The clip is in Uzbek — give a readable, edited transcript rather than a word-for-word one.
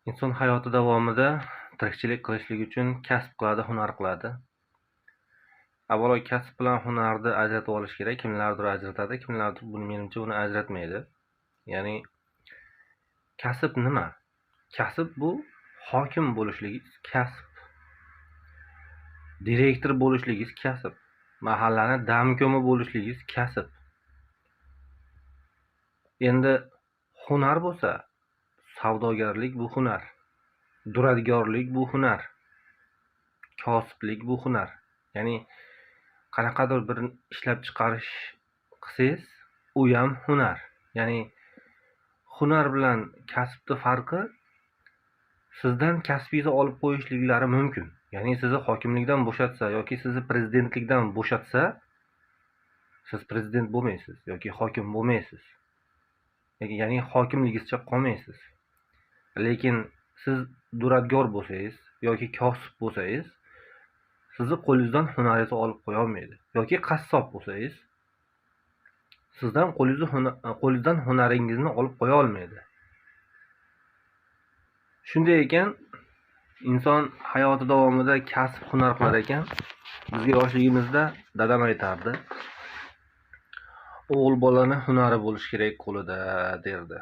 Inson hayoti davomida tirikchilik qilishlik uchun kasb qiladi, hunar qiladi. Avvalo kasb bilan hunarni ajratib olish kerak. Kimlardir ajratadi, kimlardir buni, menimcha, buni ajratmaydi. Ya'ni kasb nima? Kasb bu hokim bo'lishligingiz kasb. Direktor bo'lishligingiz kasb. Mahallani damkomi bo'lishligingiz kasb. Endi hunar bo'lsa, savdogarlik bu hunar, duradgorlik bu hunar, kosiblik bu hunar. Ya'ni qanaqadir bir ishlab chiqarish qilsangiz, u ham hunar. Ya'ni hunar bilan kasbni farqi, sizdan kasbingizni olib qo'yishliklari mumkin. Ya'ni sizni hokimlikdan bo'shatsa yoki sizni prezidentlikdan bo'shatsa, siz prezident bo'lmaysiz yoki hokim bo'lmaysiz. Ya'ni hokimligingizcha qolmaysiz. Lekin siz duradgor bo'lsangiz yoki kosib bo'lsangiz, sizni qo'lingizdan hunaringizni olib qo'ya olmaydi. Yoki qassob bo'lsangiz, sizdan qo'lingizdan hunaringizni olib qo'ya olmaydi. Shunday ekan, inson hayoti davomida kasb hunar qilar ekan, bizga yoshligimizda dadam aytardi: "O'g'il bolani hunari bo'lishi kerak qo'lida", derdi.